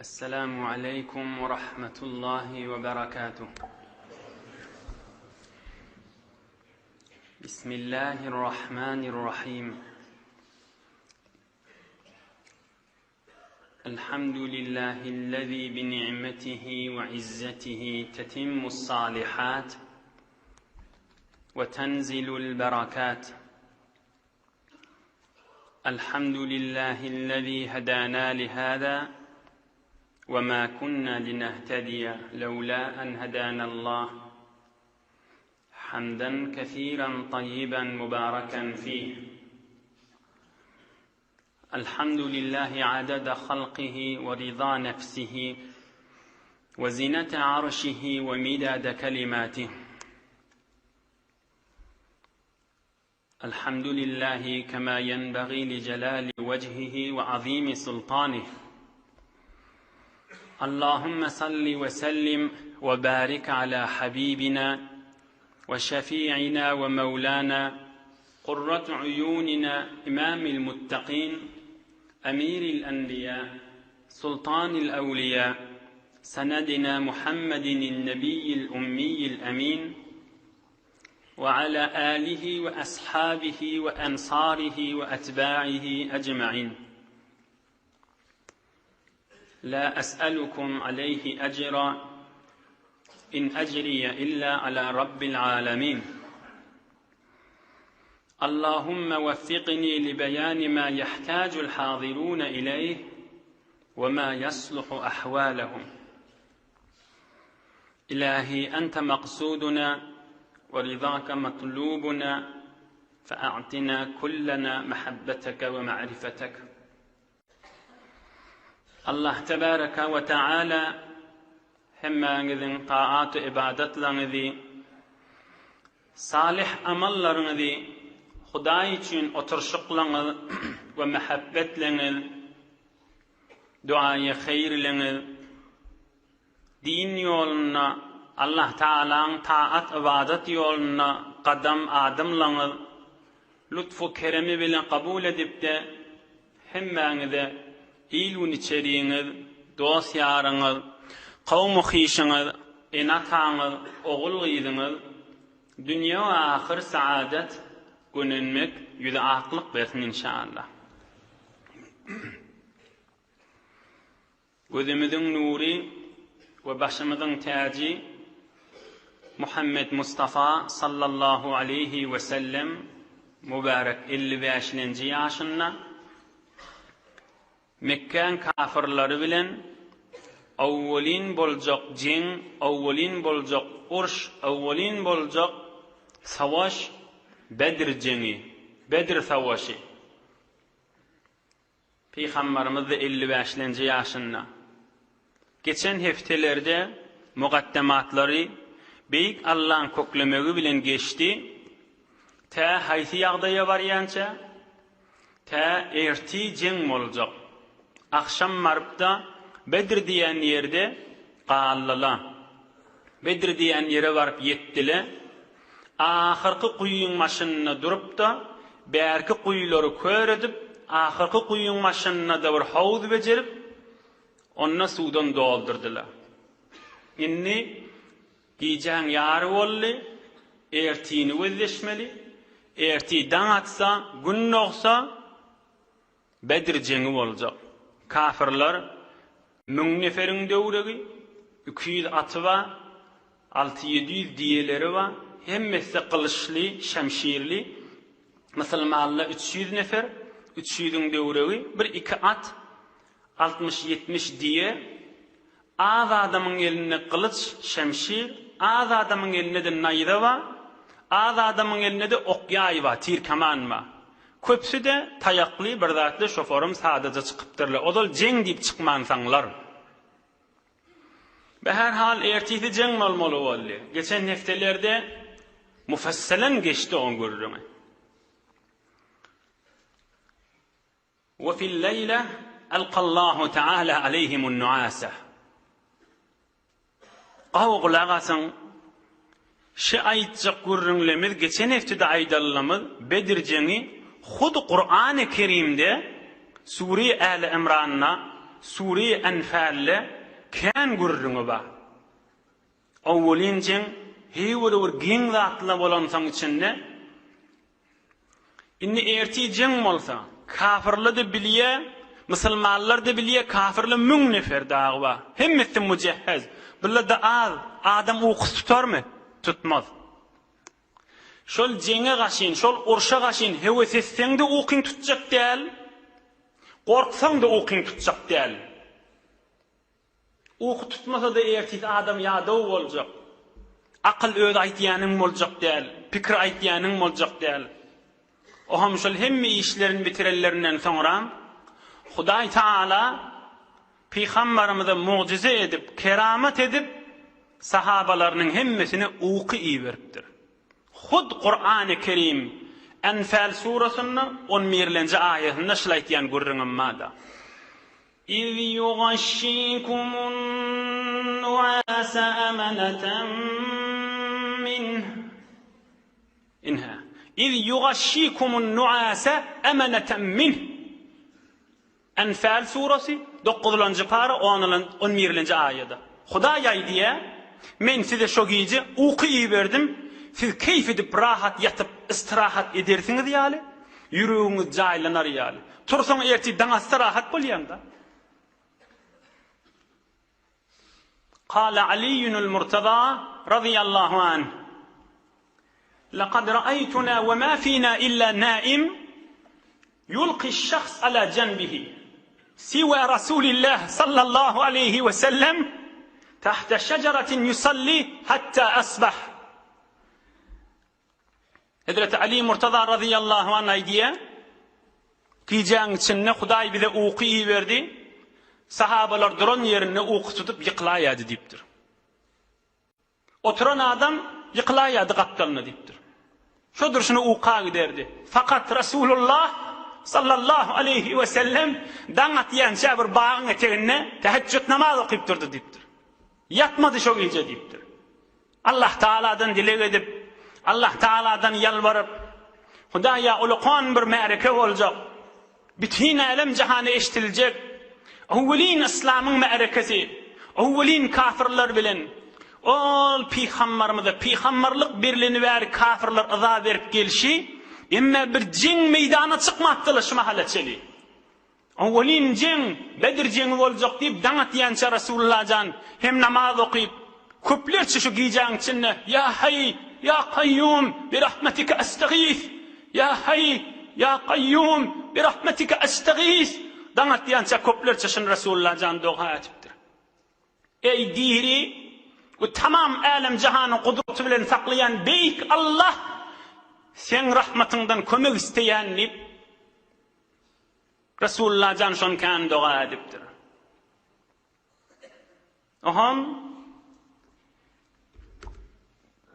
السلام عليكم ورحمة الله وبركاته بسم الله الرحمن الرحيم الحمد لله الذي بنعمته وعزته تتم الصالحات وتنزل البركات الحمد لله الذي هدانا لهذا وما كنا لنهتدي لولا أن هدانا الله حمدا كثيرا طيبا مباركا فيه الحمد لله عدد خلقه ورضا نفسه وزنة عرشه ومداد كلماته الحمد لله كما ينبغي لجلال وجهه وعظيم سلطانه اللهم صل وسلم وبارك على حبيبنا وشفيعنا ومولانا قرة عيوننا إمام المتقين أمير الأنبياء سلطان الأولياء سندنا محمد النبي الأمي الأمين وعلى آله وأصحابه وأنصاره وأتباعه أجمعين لا أسألكم عليه أجرا إن أجري إلا على رب العالمين اللهم وفقني لبيان ما يحتاج الحاضرون إليه وما يصلح أحوالهم إلهي أنت مقصودنا ورضاك مطلوبنا فأعطنا كلنا محبتك ومعرفتك Allah tebaraka we taala hemmäňiziň taat we ibadatlaryňyzy, salyh amallaryňyzy Hudaý üçin oturyşyklaryňyz we mähebbetleňiz, duaýy haýyrleňiz, Din ýolunda, Allah Tagalaň taat-ybadat ýolunda gadam adymlaňyz lutfu-keremi bilen kabul edip-de, hemmäňize il-gün içeriňiz, dost-ýaryňyz, kowum-hyşyňyz, ene-ataňyz, ogul-gyzyňyz dünýe we ahyr saadat, gönenmek, ýüzi aklyk bersin inşallah. Gözümiziň nury we başymyzyň täji Muhammet Mustafa sallallahu aleýhi we sellem mübärek 55-lenji ýaşynda Mekgäň kafyrlary bilen owwalyn boljak jeň, owwalyn boljak urş, owwalyn boljak savaş Bedr jeňi, Bedr savaşy. Pygambarymyz-da elli bäşlenji ýaşynda. Geçen hepdelerde mugaddematlary Beýik Allaň köklemegi bilen geçdi, tä haýsy ýagdaýa barýança, tä ertir jeň boljak. Agşam baryp-da Bedr diýen ýerde galdyla. Bedr diýen ýere baryp ýetdile. Ahyrky guýyň başynda durup-da, bärki guýulary kör edip, ahyrky guýyň başynda-da bir howuz bejerip, onda suwdan doldurdylar. Indi gijäň ýary boldy, ertini gözleşmeli. Ertir daň atsa, gün dogsa, Bedr jeňi boljak. Kafyrlar müň neferiň döwregi, 200 aty bar, alty-ýedi ýüz diýeleri bar, hemmesi-de gylyçly, şemşirli. Musulmanlar 300 nefer, üç ýüzüň döwregi, bir-iki at, altmyş-ýetmiş diýe, Az adamyň elinde gylyç, şemşir, az adamyň elinde-de naýza bar, az adamyň elinde-de ok-ýaý bar, tir-keman bar. Köpüsi-de taýakly, bir zatly, şoforam sadaja çykypdyrlar. Ozal jeň diýip çykmansaňlar. Be-her-hal, ertisi jeň bolmaly boldy. Geçen hepdelerde mufassalen geçdi oň gürrüňi. Ve fil-leýle alkallahu teala aleyhimun-nuase. Gawy gulak asyň. Şi aýtjak gürrüňlemiz geçen heftede aýdanlamyz Bedir jeňi hut Kurany Kerimde Sure Äli Imranda. Sure-i Enfalde kän gürrüňi bar. Owwalyn jeň heý bir bir geň zatla bolansoň içinde Indi ertir jeň bolsa, kafyrlar-da bilýä, musulmanlar-da bilýä, kafyrlar müň nefer dagy bar. Hemmesi mujehhez. Bular-da az, adam ukusy tutarmy? Tutmaz. Şol jeňe gaşyn, şol urşa gaşyn höwes etseň-de ukyň tutjak däl, gorksaň-da ukyň tutjak däl. Uky tutmasa-da ertesi adam ýadaw boljak. Akyl öz aýtýanyň boljak däl, pikir aýtýanyň boljak däl. Oham şol hemme işlerini bitirenlerinden soňra Hudaý Taala Pygambarymyza mugjyza edip, keramat edip, sahabalarynyň hemmesine uky iberipdir. Hut Kurany Kerim Enfal surasynda on birlenji aýatynda şul aýtýan gürrüňim bar-da. Iz ýugaşşikumun nuasa amanatan minh. Inhä. Iz ýugaşşikumun nuasa amanatan minh. Enfal surasy, dokuzlanjy para, on birlenji aýada. Hudaý aýdýar, Men size şo gije uky iberdim, siz keýp edip rahat ýatyp istirahat edersiňiz ýaly, ýüregiňiz jaýlanar ýaly. Tursaň ertir daň atsa rahat bolýaň-da. Kala Aliýunul Murtaza razyýallahu anh, Lekad ra'aýtuna we ma fina illa naim yulqiş şahs ala janbihi siwa Rasulillah sallallahu aleýhi we sellem tahta şejeratin yusalli hatta asbah. Hezreti Ali Murtaza razyýallahu anh aýdýar, Gijäň içinde Hudaý bize uky iberdi, sahabalar duran ýerinde uky tutup ýykylaýardy diýipdir. Oturan adam ýykylaýardy gapdalyna diýipdir. Şo durşuna uka giderdi. Fakat Resulullah sallallahu aleýhi we sellem daň atýança bir bagyň eteginde tehejjüt namaz okyp durdy diýipdir. Ýatmady şo gije diýipdir. Allah Tagaladan dileg edip, Allah Tagaladan ýalbaryp, Hudaýa ulakan bir märeke boljak, bütin älem-jahana eşdiljek, owwelin yslamyň märekesi, owwelin kafyrlar bilen, ol pygambarymyza pygambarlyk berleni bäri kafyrlar yza berip gelşi, emme bir jeň meýdana çykmapdylar şu mahala çeli. Owwelin jeň, Bedir jeňi boljak diýip daň atýança Resulullah jan hem namaz okyp, köplerçe şu gijäň içinde Ýa Haý, Ýa Kaýýum, bi rahmetike estagis, Ýa Haý, Ýa Kaýýum, bi rahmetike estagis daň atýança köplerçe şuny Resulullah jan doga etipdir. Eý diri we tamam älem-jahany gudraty bilen saklaýan beýik Allah, Seň rahmatyňdan kömek isleýän diýip, Resulullah jan şony kän doga edipdir. Oham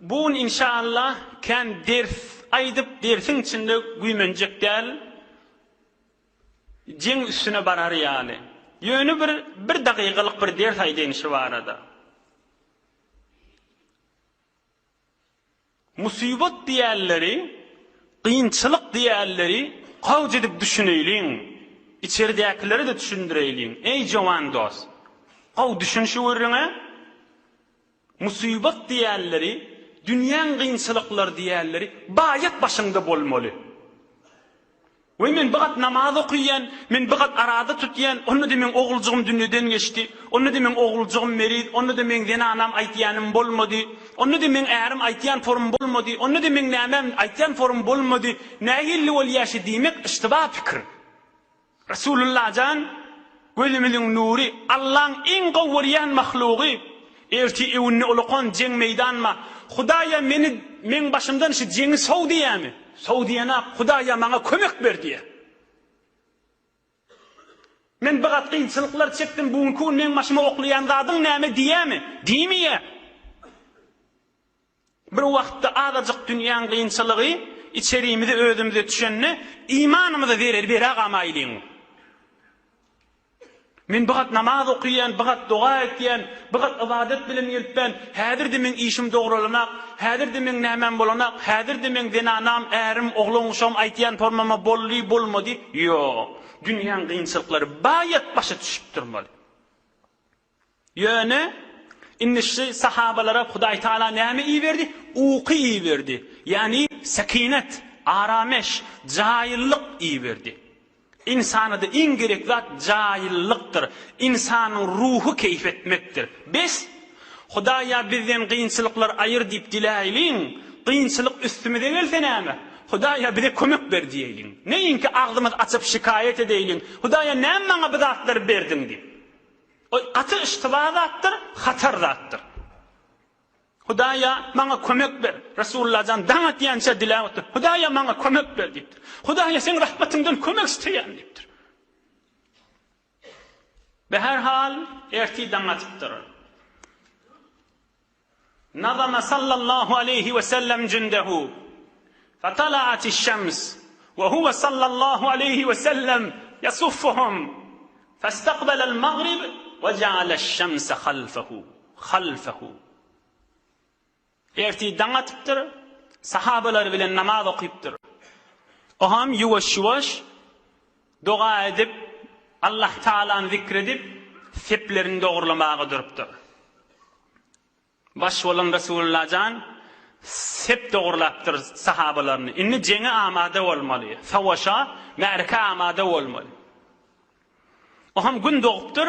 bu gün inşallah kän ders aýdyp dersiň içinde güýmenjek däl. Jeň üstüne barar ýaly. Ýöne bir bir dagygalyk bir ders aýdaýyn şu barada. Musybat diýýänleri, kynçylyk diýýänleri gawj edip düşüneýliň. Içeridäkilere-de düşündireýliň. Eý, jowan dost! Gowy düşün şu gürrüňe. Musybat diýýänleri, dünýäň kynçylyklary diýýänleri baýat başyňda bolmaly. Weý men bir gat namaz okyýan, men bir gat araza tutýan, onda-da meň oguljygym dünýeden geçdi, onda-da meň oguljygym meriz, onda-da meň zenanam aýtýanym bolmady, onda-da meň ärim aýtýan forum bolmady, onda-da meň nämäm aýtýan forum bolmady, nähilli bolýa şi diýmek yştyba pikir. Resulullah jan gözümiziň nury, Allaň iň gowy görýän mahlugy, ertir öwünde ulakan jeň meýdanma, Hudaýa meni meň başymdan şu jeňi sow diýýämi? Sow diýenak, Hudaýa maňa kömek ber diýýär. Men bir gat kynçylyklar çekdim, bu günki gün meň başyma oklaýan zadyň näme diýýämi? Diýmeýär. Bir wagtda azajyk dünýäň kynçylygy içerimize özümize düşende imanymyza zerer berägamaýlyň. Men bir gat namaz okaýan, bir gat doga etýän, bir gat ybadat bilen gelipän, häzir-de meň işim dogralanak, häzir-de meň nämäm bolanak, häzir-de meň zenanam, ärim, oglan-uşagym aýtýan formama boldy, bolmady. Ýok. Dünýäň kynçylyklary baýat başa düşüp durmaly. Ýöne, indi şu sahabalara Hudaý Tagala näme iberdi? Uky iberdi. Ýagny sekinet, arameş, jaýyllyk iberdi. Ynsana-da iň gerek zat jaýyllykdyr. Ynsanyň ruhy keýp etmekdir. Bes, Hudaýa bizden kynçylyklar aýyr diýip diläýliň, kynçylyk üstümize gelse näme? Hudaýa bize kömek ber diýeýliň. Neýinki agzymyz açyp şikaýat edeýliň, Hudaýa näme maňa bu zatlary berdiň diýip. Ol gaty yştyba zatdyr, hatar zatdyr. Hudaýa maňa kömek ber. Resulullah jan daň atýança diläp otyr. Hudaýa maňa kömek ber diýipdir. Hudaýa seň rahmatyňdan kömek isleýän diýipdir. Beherhal ertir daň atypdyr. Nazama sallallahu aleýhi we sellem jündehu. Fetala'atiş şems we huwe sallallahu aleýhi we sellem yasuffuhum. Festaqbalal magrib we ja'aleş şemse halfehu. Halfehu. Ertir daň atypdyr, sahabalary bilen namaz okypdyr. Oham ýuwaş-ýuwaş doga edip, Allah Taalany zikr edip, seplerini dogrulamaga durupdyr. Baş bolan Resulullah jan sep dogrulapdyr sahabalaryny. Indi jeňe amada bolmaly, savaşa, märekä amada bolmaly. Oham gün dogupdyr.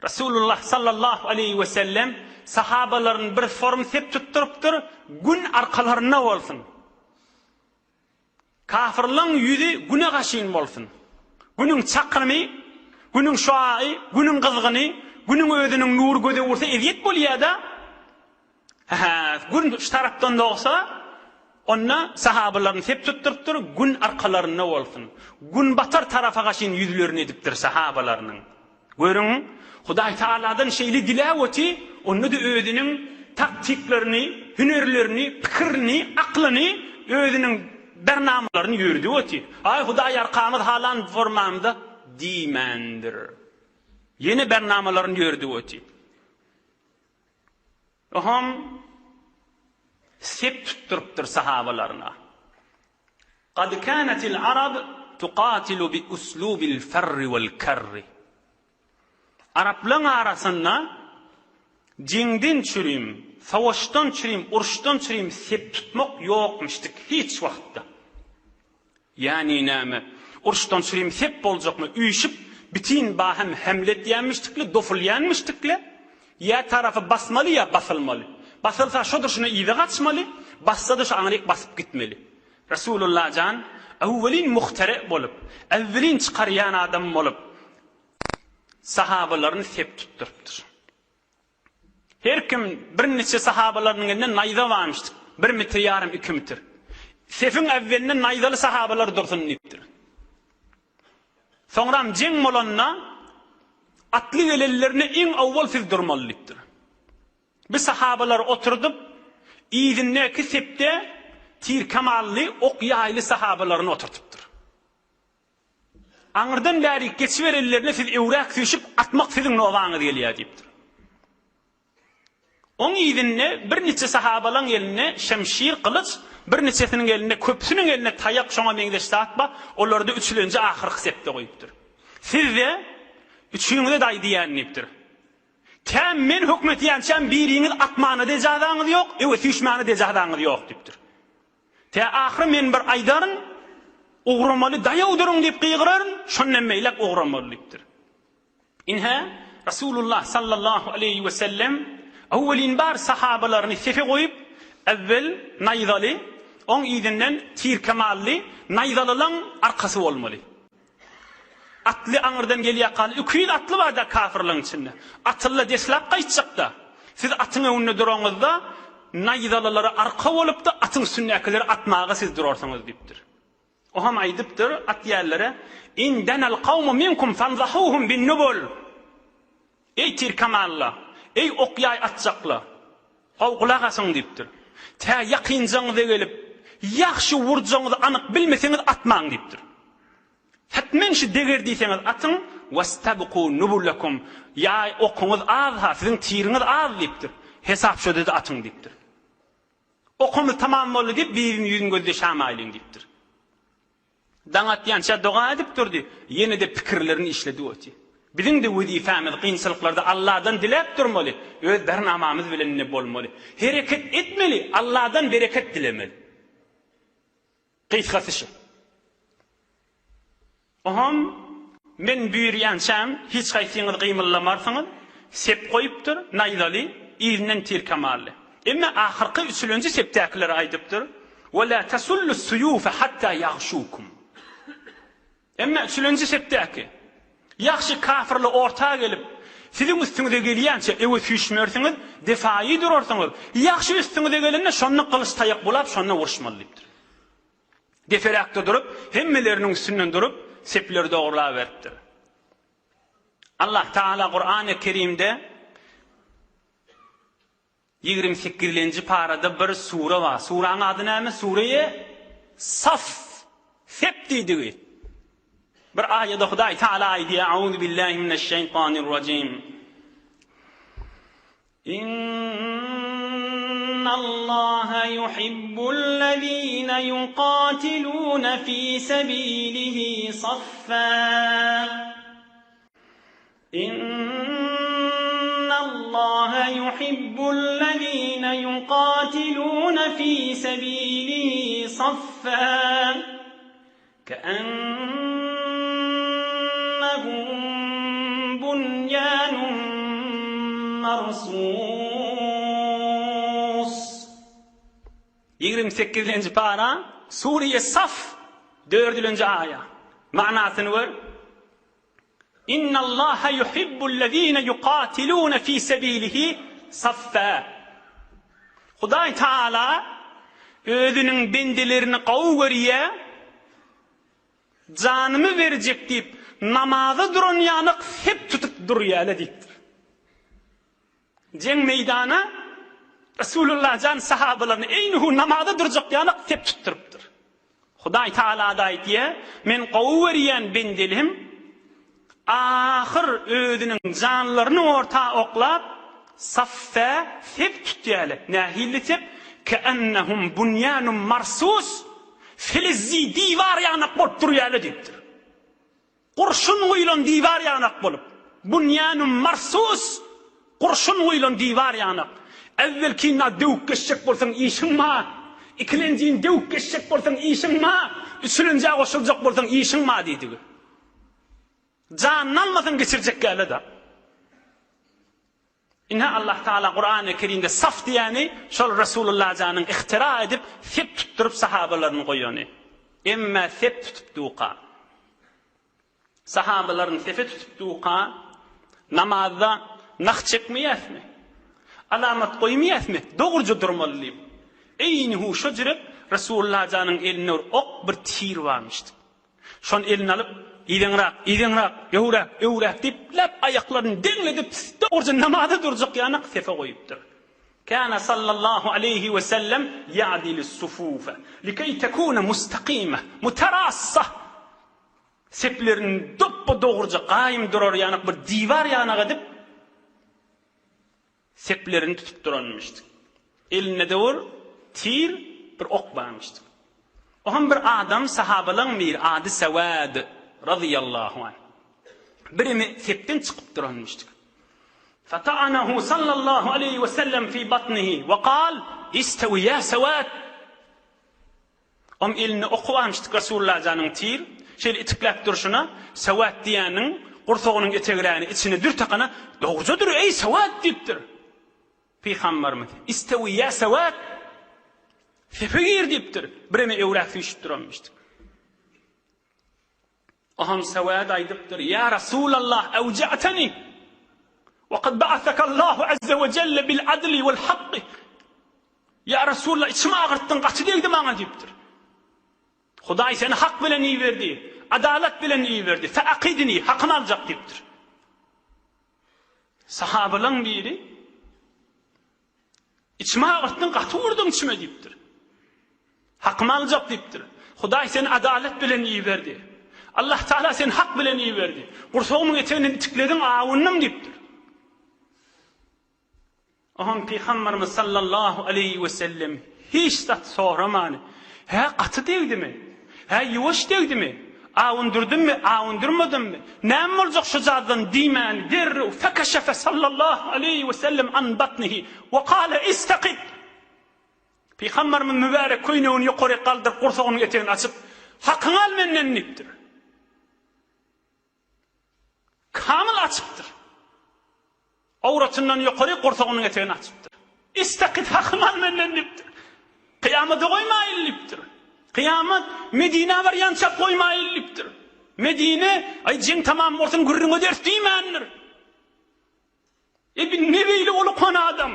Resulullah sallallahu aleýhi we sellem sahabalaryny bir form sep tutdurypdyr, gün arkalarynda bolsun. Kafyrlaň ýüzi güne gaşyn bolsun. Günüň çakymy, günüň şuagy, günüň gyzgyny, günüň özüniň nury göze ursa ezýet bolýada. Hä, gün şu tarapdan dogsa, onda sahabalaryny sep tutdurypdyr, gün arkalarynda bolsun. Günbatar tarapa gaşyn ýüzlerini edipdir sahabalarynyň. Görüň, Hudaý Tagaladan şeýle diläp oty, onda-da özüniň taktiklaryny, hünerlerini, pikirini, aklyny, özüniň bernamalaryny ýöredip oty. Aý, Hudaý arkamyz halan formamyza diýmändir. Ýene bernamalaryny ýöredip oty. Oňam sep tutdurypdyr sahabalaryna. Kad kânetil arab tuqatilu bi uslubil ferri wel kerri. Araplaryň arasynda jeňden çürim, savaşdan çürim, uruşdan çürim sep tutmak ýokmuşdyk hiç wagtda. Ýagny näme, uruşdan çürim sep boljakmy, üýşüp, bitin bahem hemle etýänmişdikle, dofulýanmyşdykle, ýa tarapy basmaly, ýa basylmaly. Basylsa şo durşuna yza gaçmaly, bassa-da şo aňryk basyp gitmeli. Resulullah jan, öwwelin muhtere bolup, äwwelin çykarýan adam bolup, sahabalaryny sep tutdurypdyr. Her kim birniçe sahabalarynyň elinde naýza barmyşdyk. Bir metr ýarym, iki metr. Sefiň äwwelinde naýzaly sahabalar dursun diýipdir. Soňram jeň bolanda atly gelenlerine iň owwal siz durmaly diýipdir. Bir sahabalary oturdyp, yzyndaky sepde tir-kemally, ok-ýaýly sahabalaryny oturdypdyr. Aňyrdan bärik geçiberenlerine siz öwräk süýşüp atmak siziň nobaňyz gelýär diýipdir. Oň yzynda birniçe sahabalaň elinde şemşir, gylyç, birniçesiniň elinde, köpüsiniň elinde taýak şoňa meňzeş zat bar, olary-da üçülenji ahyrky sepde goýupdyr. Siz-de üçüňize-de aýdýan diýipdir. Tä men höküm etýänçäm biriňiz atmana-da ejazaňyz ýok, öwe süýşmäne-de ejazaňyz ýok diýipdir. Tä ahyry men bir aýdaryn, Ugramaly daýaw duruň diýip gygyraryn, şondan beýläk ugramaly diýipdir. Ine, Resulullah sallallahu aleýhi we sellem öwwelin bar sahabalaryny sefe goýup, äwwel naýzaly, oň yzyndan tirkemally, naýzalylaň arkasy bolmaly. Atly aňyrdan gelýärkaly 200 atly bar-da kafirleň içinde. Atlylar deslap gaýtjakda. Siz atyň öňünde duraňyzda naýzalylara arka bolupda atyň üstündäkileri atmaga siz durarsyňyz diýipdir. O hem aýdypdyr at ýerlere, In denel kawmu minkum fanzahuhum bin nubul. Eý tirkamalla, eý ok-ýaý atjaklar, gowy gulak asyň diýipdir. Tä ýakynjaňyza gelip, ýagşy urjagyňyzy anyk bilmeseňiz atmaň diýipdir. Hetmen şu deger diýseňiz atyň, Westabku nubulakum, Ýaý okuňyz az-ha, siziň tiriňiz az diýipdir. Hesap şo-da atyň diýipdir. Okumyz tamam boldy diýip, biriniň ýüzüni gözleşämaýlyň diýipdir. Daň atýança doga edip durdy, ýene-de pikirlerini işledip otyr. Biziň-de wezipemiz kynçylyklarda Alladan diläp durmaly, öz bernamamyz bilen-de bolmaly. Hereket etmeli, Alladan bereket dilemeli. Gysgasy şu. Oňam men buýurýançam hiç haýsyňyz gymyldamarsyňyz, sep goýupdyr, naýzaly, yzyndan tirkemally. Emme ahyrky üçülenji sepdäkilere aýdypdyr, Ve lâ tesullu suyûfe hattâ ýagşûkum. Emme üçülenji sepdäki, ýagşy kafyrlar orta gelip, siziň üstüňize gelýänçä öe süýşmersiňiz, defaýy durarsyňyz, ýagşy üstüňize gelende şonda gylyç taýak bulap şonda uruşmaly diýipdir. Deperäkde durup, hemmeleriniň üstünden durup, sepleri dogrulaberipdir. Allah Tagala Kurany Kerimde 28-lenji parada bir sure bar. Suraň ady näme? Sureýe Saf. Sep diýdigi. Bir aýada Hudaý Taala aýdýar: Auzu billahi mineşşeýtanirrajim. Innallaha yuhibbullezine yuqatilune fi sebilihi saffa. Innallaha yuhibbullezine yuqatilune fi sebilihi saffa. Keennehum bunyanun marsus. 28-nji para, Sure-i Saf, dördülenji aýa. Manasyny gör. Innallaha yuhibbullezine yukatilune fi sebilihi saffa. Hudaý Taala özüniň bendelerini gowy görýär, janymy berjek diýip namaza duran ýanak sep tutup durýar-la diýipdir. Jeň meýdana Resulullah jan sahabalaryny eýnuhu namaza durjak ýanak sep tutdurypdyr. Hudaý Tagala-da aýdýar, Men gowy görýän bendelim ahyr özüniň janlaryny orta oklap, saffä sep tutýarlar. Nähili sep? Keennehum bunýanun marsus, felezzi diwar ýanak bolup durýarlar diýipdir. Gurşun guýlan diwar ýanak bolup, Bunýanum marsus, gurşun guýlan diwar ýanak. Äwwelkinä döwüp geçjek bolsaň işiň bar, ikilenjini döwüp geçjek bolsaň işiň bar, üçülenjä goşuljak bolsaň işiň bar diýdigi. Janyny almasaň geçirjek ýaly-da. Ine Allah Tagala Kurany Kerimde saf diýýäni şol Resulullah janyň ihtira edip sep tutduryp sahabalaryny goýany. Emme sep tutup duka. Sahabalaryny sepe tutup duka namazda nah çekmeýäsmi? Alamat goýmaýasmy? Dogruja durmaly diýip. Eýni hu şo jürek Resulullah janyň elinde bir ok bir tir barmyşdy. Şony eline alyp, Yzyňrak, yzyňrak, öwräk, öwräk diýip, läp aýaklaryny deňledip, dogruja namaza durjak ýanak sepe goýupdyr. Kana sallallahu aleýhi we sellem ýa'dilu sufufe, likeý tekune mustakime, muterassa. Seplerini dopba-dogruja gaýym durar ýanak bir diwar ýanak edip, Seplerini tutup duranmyşdyk. Elinde-de bir tir, bir ok barmyşdyk. O hem bir adam, sahabalaň biri, ady Sewad, razyýallahu anh. Birimi sepden çykyp duranmyşdyk. Fata'anahu sallallahu aleýhi we sellem fi batnihi we kal, Istewi ýa Sewad! Oň elinde oky barmyşdyk Resulullah janyň tir, şeýle itikläp durşuna, Sewat diýýäniň gursagynyň etegräni içine dür takana, Dogruja dur, eý, Sewat! diýipdir. Pygambarymyz, Istewi ýa Sewat! Sepe gir diýipdir. Bireme öwräk süýşüp duranmyşdyk. Oňam Sewad aýdypdyr, Ýa Resulallah, ewja'teni! Wa kad ba'asakallahu azza we jelle bil adli wal hakki. Ýa Resulallah, içimi agyrtdyň, gaty degdi maňa diýipdir. Hudaý seni hak bilen iberdi, adalat bilen iberdi. Fe akidni, hakymy aljak diýipdir. Sahabalaň biri Içimi agyrtdyň, gaty urduň içime diýipdir. Hakymy aljak diýipdir. Hudaý seni adalat bilen iberdi. Allah Tagala seni hak bilen iberdi. Gursagymyň eteginden itiklediň, awundym diýipdir. Oňam Pygamberimiz sallallahu aleýhi we sellem hiç zat soramany, Hä, gaty degdimi? Hä, ýuwaş degdimi? Awundyrdymy, awundyrmadymmy? Näme boljak şu zaddan diýmäni derrew fekeşefe sallallahu aleýhi we sellem an batnihi we kale istakid. Pygamberimiz mübärek köýnegini ýokaryk galdyryp gursagynyň etegini açyp, Hakyňy al menden diýipdir. Kamyl açypdyr. Owratyndan ýokary gursagynyň etegini açypdyr. Istakit hakyňy al menden diýipdir. Kyýamada goýmaýyn diýipdir. Kyýamat Medinä barýança goýmaýyn diýipdir. Medine, aý jeň tamam bolsun gürrüň ederis diýmändir. E bi ne beýle ulukan adam.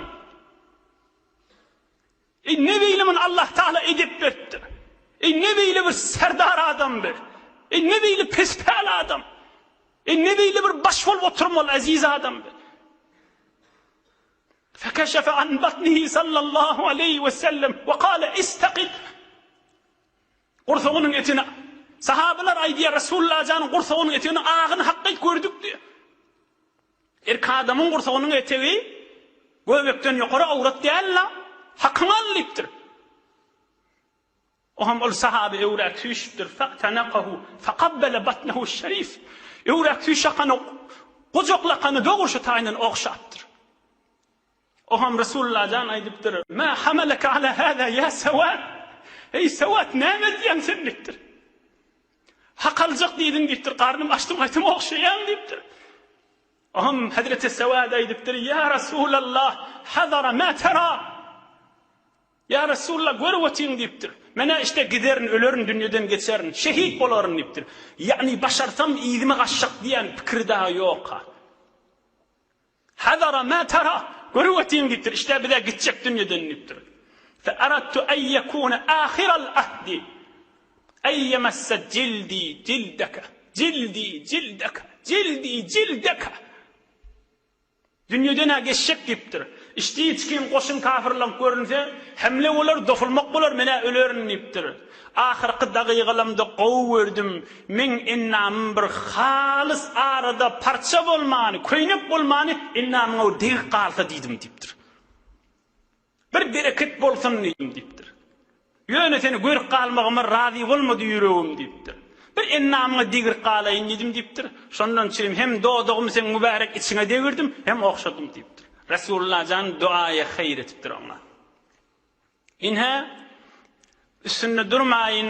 Eý ne beýle muny Allah Taala edep beripdir. Eý ne beýle bir serdar adam bi. Eý ne beýle pespäl adam. Eý ne beýle bir baş bolup oturmaly eziz adam bi. Fekeşefe an batnihi sallallahu aleýhi we sellem we kale istaqid. Gursagynyň etini sahabalar aýdýar Resulullah janyň gursagynyň etini agyny hakkyt gördük diýýär. Erkek adamyň gursagynyň etegi göbekden ýokary awrat däl-la, hakyňy al diýipdir. Oňam ol sahaby öwräk süýşüpdir, fa'tanakahu faqabbala batnahu şerif. Öwräk süýşakany, gujaklakany dogry şu taýyndan ogşapdyr. Oňam Resulullah jan aýdypdyr, Ma hamalaka ala hada ýa Sewat? Eý Sewat, näme edýäň sen diýipdir. Hak aljak diýdiň diýipdir, garnym açdy gaýtam ogşaýaň diýipdir. Oňam Hezreti Sewat aýdypdyr, Ýa Resulallah, hazara ma tera. Ýa Resulallah, görüp otyň diýipdir. Men-ä işte giderin, ölerin, dünýeden geçerin, şehit bolaryn diýipdir. Ýagny başarsam yzyma gaçjak diýen pikiri dagy ýok-ha. Hazara ma tara, görüp otyň diýipdir, işte biz-ä gitjek dünýeden diýipdir. Fe aradtu en yekune ahiral ahdi en yemesse jildi jildeke, jildi jildeke, jildi jildeke. Dünýeden-ä geçjek diýipdir. Içdi içgin goşun kafirleň görünse, hemle bolar, dofulmak bolar, men-ä ölerin diýipdir. Ahyrky dagygalamda gowy gördüm, meň ennamym bir halys arada parça bolmany, köýnek bolmany ennamyňa bir degip galsa diýdim diýipdir. Bir bereket bolsun diýdim diýipdir. Ýöne seni görüp galmagyma razy bolmady ýüregim diýipdir. Bir ennamyňa degirip galaýyn diýdim diýipdir. Şondan çürim hem dodagymy seň mübärek içiňe degirdim, hem ogşadym diýipdir. Resulullah jan duaýy haýyr etipdir oňa. Ine, üstünde durmaýyn,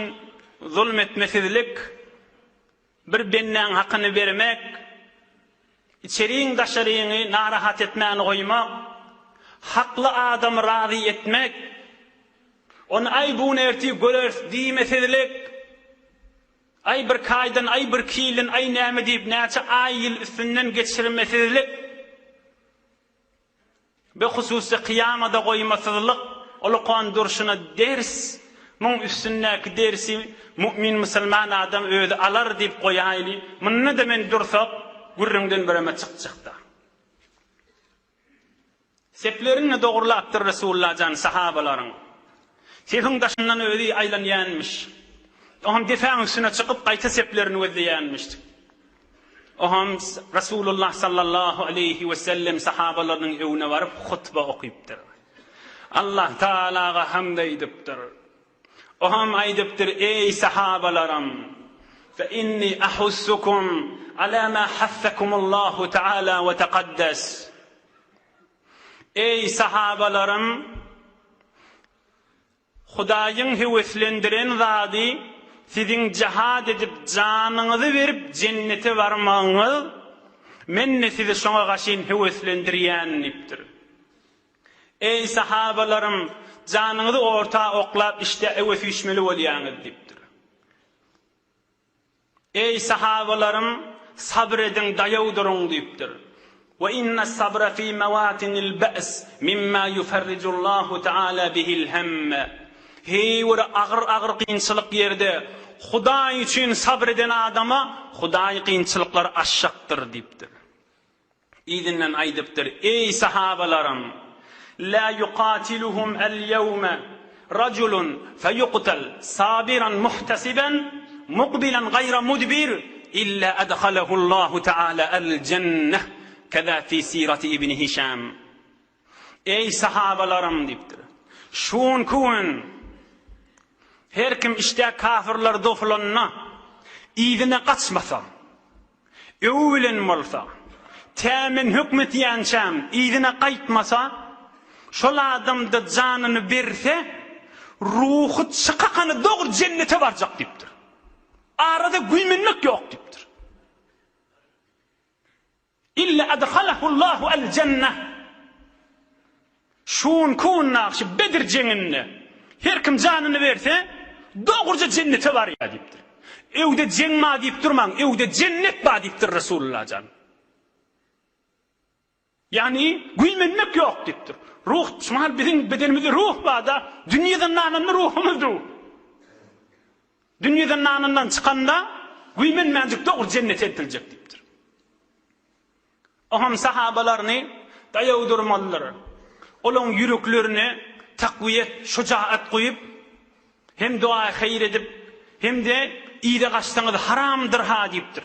zulm etmesizlik, bir bendäň hakyny bermek, içeriň-daşaryňy narahat etmän goýmak, hakly adamy razy etmek, ony aý bu gün ertir göreris diýmesizlik, aý birki aýdan, aý birki ýyldan, aý näme diýip näçe aý-ýyl üstünden geçirmesizlik, Be hususy kyýamada goýmasyzlyk ulukan durşuna ders, muň üstündäki dersi mu'min musulman adam özi alar diýip goýaýly, munda-da men dursak gürrüňden bireme çykjakda. Seplerini dogrulapdyr Resulullah jan sahabalaryň. Sepiň daşyndan özi aýlanýanmyş. Oňam depäň üstüne çykyp gaýta seplerini gözleýänmiş. Oňam Resulullah sallallahu aleýhi we sellem sahabalarynyň öňüne baryp hutba okypdyr. Allah Tagalaga hamd aýdypdyr. Oňam aýdypdyr, Eý sahabalarym! Fe inni ahussukum ala ma hassakumullahu taala we taqaddas. Eý sahabalarym! Hudaýyň höweslendiren zady siziň jihad edip janyňyzy berip jennete barmagyňyz, men-de sizi şoňa gaşyn höweslendirýän diýipdir. Eý sahabalarym! Janyňyzy orta oklap işdä öwe süýşmeli bolýaňyz diýipdir. Eý, sahabalarym, sabyr ediň, daýaw duruň diýipdir. We innes-sabra fi mewatinil be's mimma ýuferrijullahu teala bihil hemme. Heý, bir agyr-agyr kynçylyk ýerde Hudaý üçin sabyr eden adama Hudaý kynçylyklary aşjakdyr diýipdir. Yzyndan aýdypdyr, Eý, sahabalarym! Lä ýukatiluhum el-ýewme rajulun feýuktal sabiran muhtesiben. Mukbilan gaýra mudbir illa adhalahullahu taala al-jenneh keza fi sirati ibn Hişam. Eý sahabalarym diýipdir. Şu günki gün her kim işdä kafirler dofulanda yzyna gaçmasa, öwi bilen bolsa, tä men hökm etýänçäm yzyna gaýtmasa, şol adamda janyny berse, ruhy çykakany dogry jennete barjak diýipdir. Arada güýmenmek ýok diýipdir. Illa adhalahullahu al-jenneh. Şu günki gün şu Bedir jeňinde her kim janyny berse, dogruja jennete barýar diýipdir. Öwde jeň bar diýip durmaň, öwde jennet bar diýipdir Resulullah jan. Ýagny güýmenmek ýok diýipdir. Ruh, şu mahal biziň bedenimizde ruh bar-da, dünýe zyndanynda ruhumyz dur. Dünýe zyndanyndan çykanda güýmenmänjik dogry jennete eltiljek diýipdir. Oňam sahabalaryny daýaw durmalydyr. Olaň ýüreklerine takwiýet, şujaat guýup, hem dogaýy haýyr edip, hem-de yza gaçsaňyz haramdyr-ha diýipdir.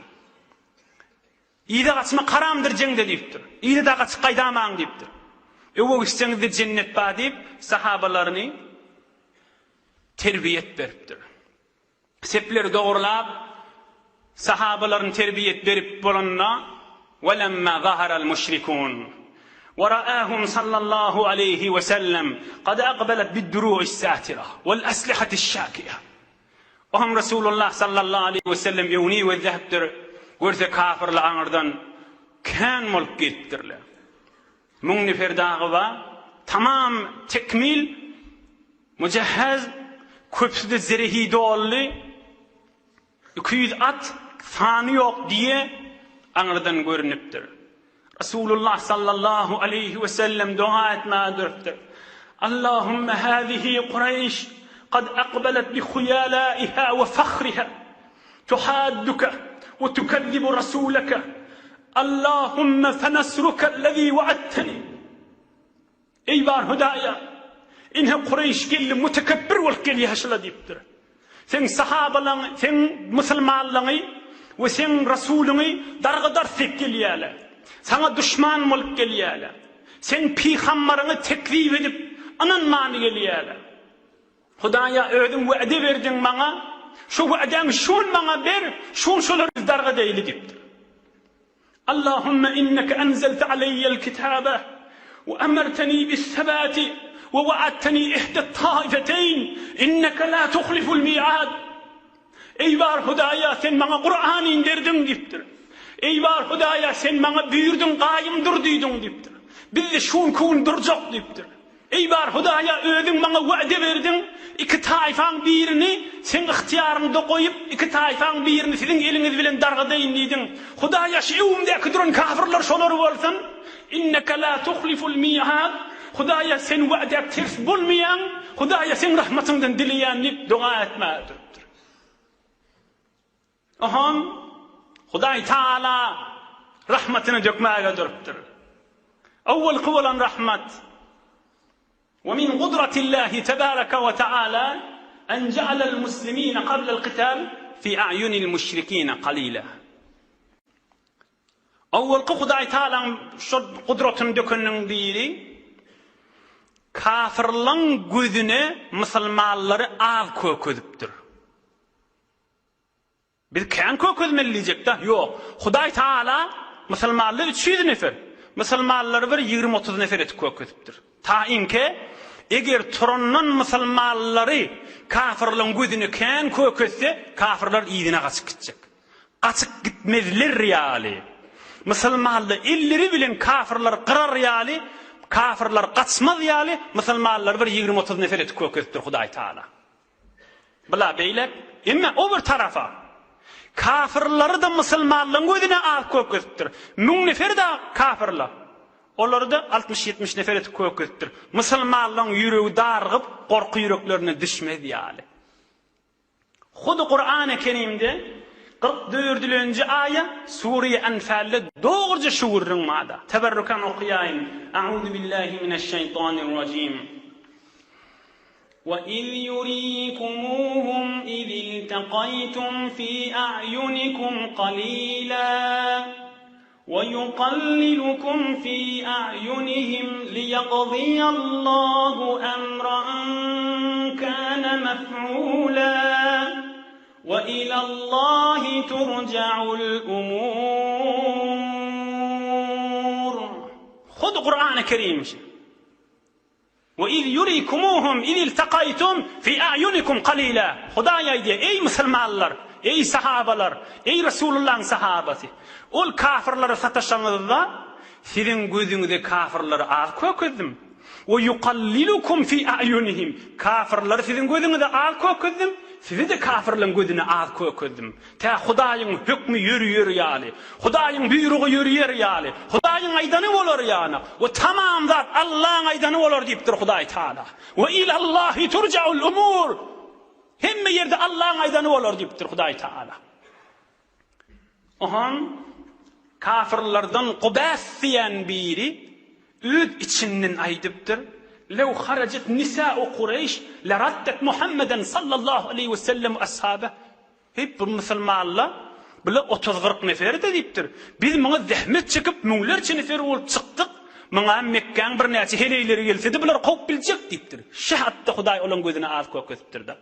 Yza gaçmak haramdyr jeňde diýipdir. Yza-da gaçyp gaýdamaň diýipdir. Öwe gitseňiz-de jennet bar diýip, sahabalaryny terbiýet beripdir. Sepleri dogrulap, sahabalaryny terbiýet berip bolanda, Welemma zaharal müşrikun we ra'ahum sallallahu aleýhi we sellem kad akbalet bid-duru'is satira wal aslihatis şakiýa. Oňam Resulullah sallallahu aleýhi we sellem öňüni gözläpdir, görse kafyrlar aňyrdan kän bolup gelipdirler. Müň nefer dagy bar, tamam tekmil, mujahhaz, köpüsi-de zerehi doldy, 200 at, sany ýok diýe aňyrdan görnüpdir. Resulullah sallallahu aleýhi we sellem doga etmäge durupdyr. Allahümme hazihi Kureýş kad akbalet bi huýalaiha we fahriha tuhadduka we tukezzibu rasulaka Allahümme fenasruka ellezî we'adteni Eý bar Hudaýa! Ine Kureýş geldi, mütekebbir bolup gelýär şula diýipdir. Seň sahabalaň, seň musulmanlaňy we seň rasulyňy dargadar diýip gelýärler. Saňa duşman bolup gelýärler. Seň pygambaryňy tekzip edip, ynanman gelýärler. Hudaýa özüň wede berdiň maňa, şo wedäňi şu gün maňa ber, şu gün şolary biz dargadaýly diýipdir. Allahümme inneke enzelte aleýýel kitabe we emerteni bis-sebati we wa'adteni ihdet-taifeteýn inneke la tuhliful mi'ad. Eý bar Hudaýa sen maňa Kur'an inderdiň diýipdir. Eý bar Hudaýa sen maňa buýurdyň gaýym dur diýdiň diýipdir. Biz-de şu günki gün durjak diýipdir. Eý bar Hudaýa özüň maňa wade berdiň, iki taýfaň birini seň ygtyýaryňda goýup, iki taýfaň birini siziň eliňiz bilen dargadaýyn diýdiň. Hudaýa şu öwümdäki duran kafyrlar şolar bolsun. Inneke la tuhliful mi'ad. Hudaýa sen wadä ters bolmaýaň. Hudaýa seň rahmatyňdan dileýän diýip doga etmäge durupdyr. Ohan Hudaý Taala rahmatyny dökmäge durupdyr. Owalky bolan rahmat Wa min gudratillahi tebaraka we taala en ja'alal muslimina qablal qital fi a'yunil müşrikina qalila. Owalky Hudaý Taalaň şol gudratyny dökeniniň biri kafirlaň gözüne musulmanlary az kökezipdir. Biz kän kökezmeli diýjekda, ýok. Hudaý Taala musulmanlar 300 nefer, musulmanlary bir 20-30 nefer etip kökezipdir. Ta inke, eger turandan musulmanlary kafirlaryň gözüne kän kökezse, kafirlar yzyna gaçyp gitjek. Gaçyp gitmezler ýaly, musulmanlar elleri bilen kafirlary gyrar ýaly, kafirlar gaçmaz ýaly, musulmanlary bir 20-30 nefer etip kökezipdir Hudaý Taala. Bula beýlek, emme o bir tarafa. Kafirlary-da musulmanlaryň gözüne az kökezipdir. Müň nefer-de kafirler. Olary-da altmyş-ýetmiş nefer etip kökezipdir. Musulmanlaryň ýüregi dargyp, gorky ýüreklerine düşmez ýaly. Hudy Kurany Kerimde 44-nji aýa Sure-i Enfalde dogruja şu gürrüň bar-da. Teberrukan okaýaýyn. A'uzu billahi mineşşeýtanirrajim. Ve iz yurikumuhum iz iltaqaytum fi a'yunikum qalila ve yuqallilukum fi a'yunihim liyaqdiyallahu emran kana mef'ula ve ilallahi turja'ul umur. Hut Kur'an-ı Kerim. We iz ýurikumuhum iz iltakaýtum fi a'ýunikum kalila. Hudaý aýdýar, Eý musulmanlar, eý sahabalar, eý Resulullahyň sahabasy! Ol kafyrlara sataşaňyzda, siziň gözüňize kafyrlary az kökezdim. We ýukallilukum fi a'ýunihim. Kafyrlary siziň gözüňize az kökezdim, sizi-de kafyrlaryň gözüne az kökezdim. Tä Hudaýyň hökmi ýörüýer ýaly, Hudaýyň buýrugy ýörüýer ýaly, Hudaýyň aýdany bolar ýaly, we tamam zat Allaň aýdany bolar diýipdir Hudaý Taala. We ilallahi turjaul umur. Hemme ýerde Allaň aýdany bolar diýipdir Hudaý Taala. Ohan kafirlerden Gubäs diýen biri öz içinden aýdypdyr, Lew harajat nisa'u Kureýş leraddet Muhammeden sallallahu aleýhi we sellem we ashabe. Heý, bu musulmanla, bula otuz-kyrk nefer-de diýipdir. Biz muňa zähmet çekip, müňlerçe nefer bolup çykdyk. Muňa Mekgäň birnäçe heleýleri gelse-de, bulary kowup biljek diýipdir. Şähatda Hudaý olaň gözüne az kökezipdir-de.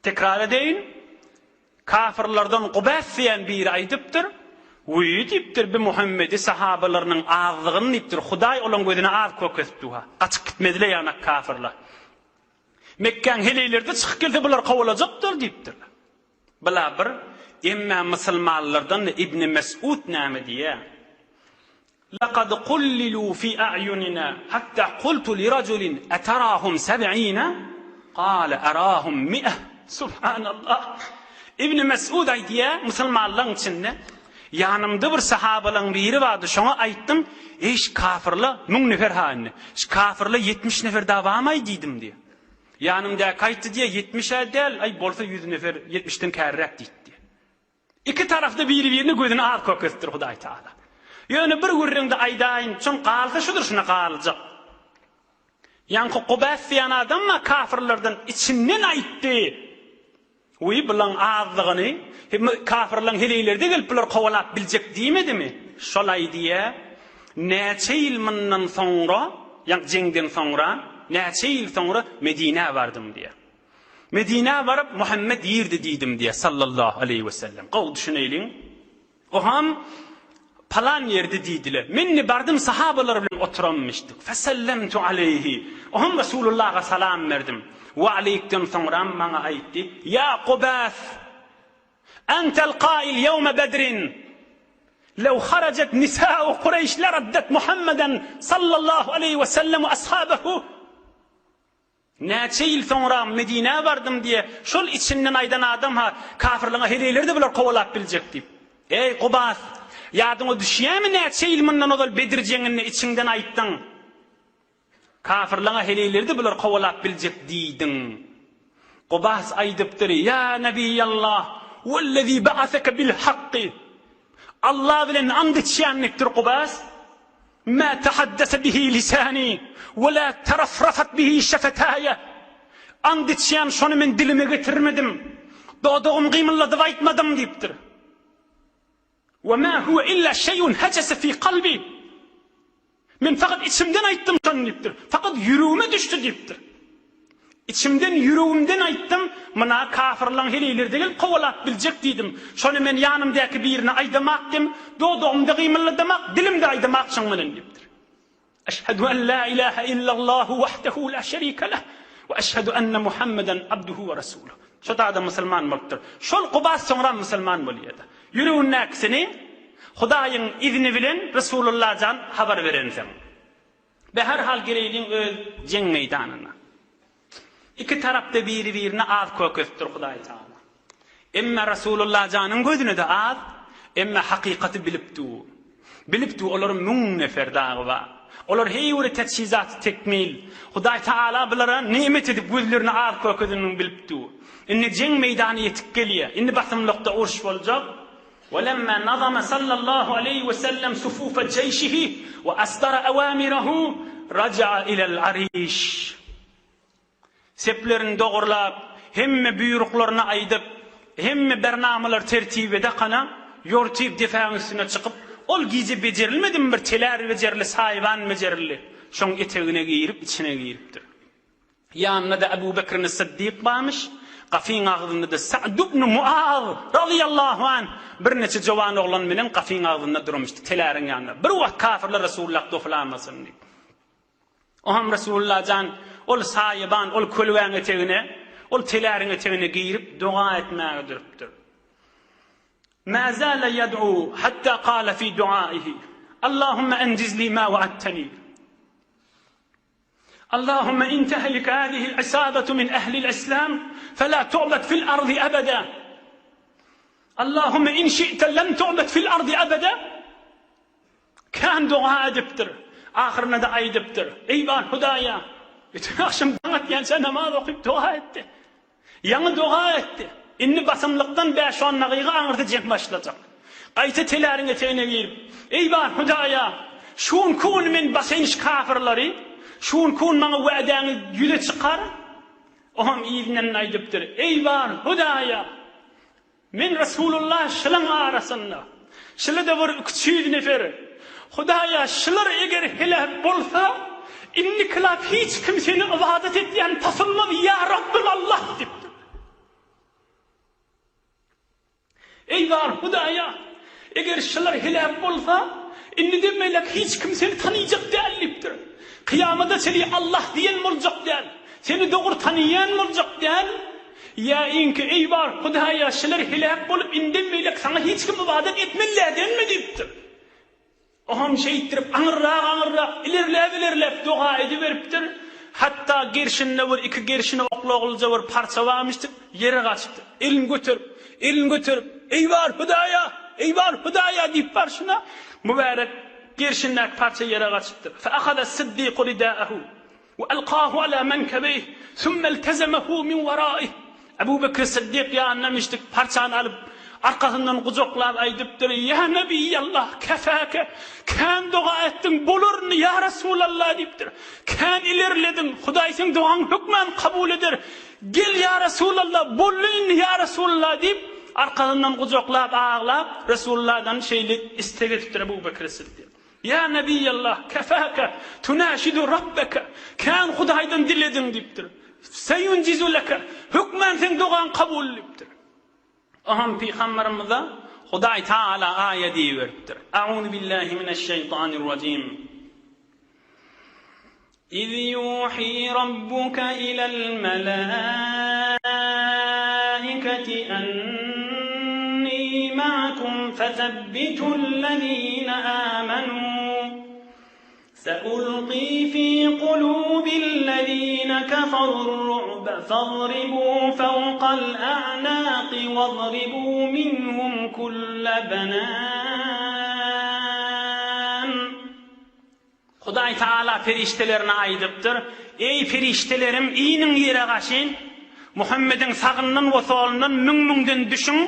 Tekrar edeýin, kafyrlardan Gubäs diýen biri aýdypdyr, Wiý, diýipdir, bi Muhammedi sahabalarynyň azlygyny diýipdir, Hudaý olaň gözüne az kökezipdi-ha. Gaçyp gitmedi-le ýanak kafyrlar. Mekgäň heleýleri-de çykyp gelse bular kowalajakdyr diýipdirler. Bula bir, emmä musulmanlardan-da Ibni Mesud näme diýýär? Lekad kullilu fi a'ýunina hatta kultu li rajulin etarahum seb'ine kale erahum mi'eh. Subhanallah. Ibni Mesud aýdýar, musulmanlaryň içinde ýanymda bir sahabalaryň biri bardy, şoňa aýtdym, Eý, şu kafyrlar müň nefer ha indi. Şu kafyrlar 70 nefer dagy barmaý diýdim diýýär. Ýanymdaky aýtdy diýýär, 70-ä däl, aý bolsa 100 nefer, 70-den kärräk diýdi. Iki tarapda biri-birine gözüni az kökezipdir Hudaý Taala. Ýöne bir gürrüňde aýdaýyn, çün galsa şudur şuna galjak. Ýaňky Gubäs diýen adam-a kafyrlardan içinden aýtdy. Wiý, bulaň azlygyny, kafyrlaň heleýleri-de gelip bulary kowalap biljek diýmedimi? Şol aýdýa, näçe ýyl mundan soňra, ýaňky jeňden soňra, näçe ýyl soňra Medinä bardym diýýä. Medinä baryp, Muhammet irdi diýdim diýýär, sallallahu aleýhi we sellem. Gowy düşüneýliň. Oham palan ýerde diýdiler. Men indi bardym sahabalar bilen oturanmyşdyk. Fesellemtu aleýhi. Oham Resulullaha salam berdim. We aleýkden soňram maňa aýtdy, Ýa Gubäs! Entel kail ýewme bedrin. Lew harajat nisa'u Kureýş leraddet Muhammeden sallallahu aleýhi we sellem we ashabehu. Näçe ýyl soňra Medinä bardym diýe, şol içinden aýdan adam-ha, kafirliňe heleýleri-de bular kowalap biljek diýip. Eý, Gubas! Ýadyňa düşýämi näçe ýyl mundan ozal Bedir jeňinde içiňden aýtdyň? Kafirliňe heleýleri-de bular kowalap biljek diýdiň. Gubas aýdypdyr, Ýa Nebiýallah, wellezî ba'aseke bil hakky! Allah bilen and içýän diýipdir Gubas. Mä tahaddese bihi lisani we la tarafrafat bihi şefetaýe. And içýän şony men dilime getirmedim. Dodagymy gymyldadyp aýtmadym diýipdir. We ma huwe illa şeýun hejese fi kalbi. Men fakat içimden aýtdym şony diýipdir. Fakat ýüregime düşdi diýipdir. Içimden, ýüregimden aýtdym, Muna kafyrlaň heleýleri-de gelip kowalap biljek diýdim. Şony men ýanymdaky birine aýdamakdym, dodagym-da gymylladamak, dilim-de aýdamak şoň bilen diýipdir. Eşhedü en la ilahe illallahu wahdehu la şerike leh we eşhedü enne Muhammeden abduhu we resuluh. Şo da musulman bolupdyr. Şol Gubas soňram musulman bolýar-da. Ýüregindäkisini Hudaýyň izni bilen Resulullah jan habar berensoň. Beherhal geleýliň öz jeň meýdanyna. Iki tarapda biri-birine az kökezipdir Hudaý Tagala. Emme Rasulullah janyň gözüne-de az, emme hakykaty bilip dur. Bilip dur olar müň nefer dagy bar. Olar heý bir teçhizat tekmil. Hudaý Tagala bulara nimet edip gözlerine az kökezenini bilip dur. Indi jeň meýdany ýetip gelýär. Indi basymlykda uruş boljak. Welemma nazama sallallahu aleýhi we sellem sufufe jeýşihi we asdara awamirehu raja'a ilel ariş. Seplerini dogurlap, hemme buýruklaryny aýdyp, hemme bernamalar tertibe dakana, ýortyp depäň üstüne çykyp, ol gije bejerilmedimi bir telär bejerildi, saýban bejerildi. Şoň etegine girip, içine giripdir. Ýanynda-da Ebu Bekrini Syddyk barmyş, gapyň agzynda-da Sa'd ibn Muaz razyýallahu anh birnäçe jowan oglan bilen gapyň agzynda durmuşdy, teläriň ýanynda. Bir wagt kafirler Resulullah doflamasyn diýip. Oňam Resulullah jan ol saýaban, ol kölgäň etegine, ol teläriň etegine girip doga etmäge durupdyr. Mä zâle yed'û hattâ kâle fî duâihi, Allahümme enjiz li mâ ve'adteni. Allahümme in tehlik hâzihil isâbetu min ehlil islâm felâ tu'bed fil ardy ebedâ. Allahümme in şi'te lem tu'bed fil ardy ebedâ. Kän doga edipdir. Ahyrynda-da aýdypdyr, Eý bar Hudaýa! Bütin agşam daň atýança namaz okyp doga etdi. Ýaňy doga etdi. Indi basymlykdan bäş-on dagyga aňyrsy jeň başlajak. Gaýta teläriň etegine girip, Eý bar Hudaýa! Şu günki gün men basaýyn şu kafyrlary, şu günki gün maňa wädäňi ýüze çykar. Oňam yzyndan aýdypdyr, Eý bar Hudaýa! Men Resulullah şylaň arasynda. Şyla-da bir üç ýüz nefer. Hudaýa şylar eger heläk bolsa, indikilap hiç kim seni ybadat etýän tapylmaz ýa Rabbym Allah diýipdir. Eý bar Hudaýa, eger şylar heläk bolsa, indiden beýläk hiç kim seni tanyjak däl diýipdir. Kyýamada çenli Allah diýen boljak däl. Seni dogry tanaýan boljak däl. Ýa iňki, Eý bar, Hudaýa, şular heläk bolup, indem beýläk saňa hiç kim ybadat etmelilädenmi? diýipdir. Oňam şeýtdirip, aňyrrak-aňyrrak, ilerläp-ilerläp doga ediberipdir. Hatda gerşinde bir iki gerşine oklaglyja bir parça barmyşdyk, ýere gaçypdyr. Elini göterip, elini göterip, Eý bar, Hudaýa! Eý bar, Hudaýa! diýip barşyna, mübärek gerşindäki parça ýere gaçypdyr. Fe ahaza s-siddiku ridaahu. We alkahu ala menkebeyh, sümme eltezemehu min weraih. Ebu Bekri Syddyk ýanyna müşdik parçany alyp, arkasyndan gujaklap aýdypdyr, Ýa Nebiýallah, kefäke, kän doga etdiň, bolar indi, ýa Resulallah diýipdir. Kän ilerlediň, Hudaý seň dogaňy hökman kabul eder. Gel ýa Resulallah, boldy indi ýa Resulallah diýip, arkasyndan gujaklap aglap, Resulullahdan şeýle isleg edipdir Ebu Bekri Syddyk. Ýa Nebiýallah, kefäke, tunaşidu Rabbeke, kän Hudaýdan dilediň diýipdir. Seýunjizu leke, hökmän seň dogaň kabul diýipdir. Oňam pygamberimize Hudaý Tagala aýat iberipdir. A'uzu billahi mineşşeýtanirrajim. Iz ýuhi Rabbuka ilel melaiketi enni ma'akum fetebbitul-lezine amenu seulqi fi kulubil-lezine keferur-ru'be fadribu fewkal a'naqi wadribu minhum kulle benan. Hudaý Tagala perişdelerine aýdypdyr, Eý, perişdelerim, iniň ýere gaşyn, Muhammediň sagyndan we solundan müň-müňden düşüň.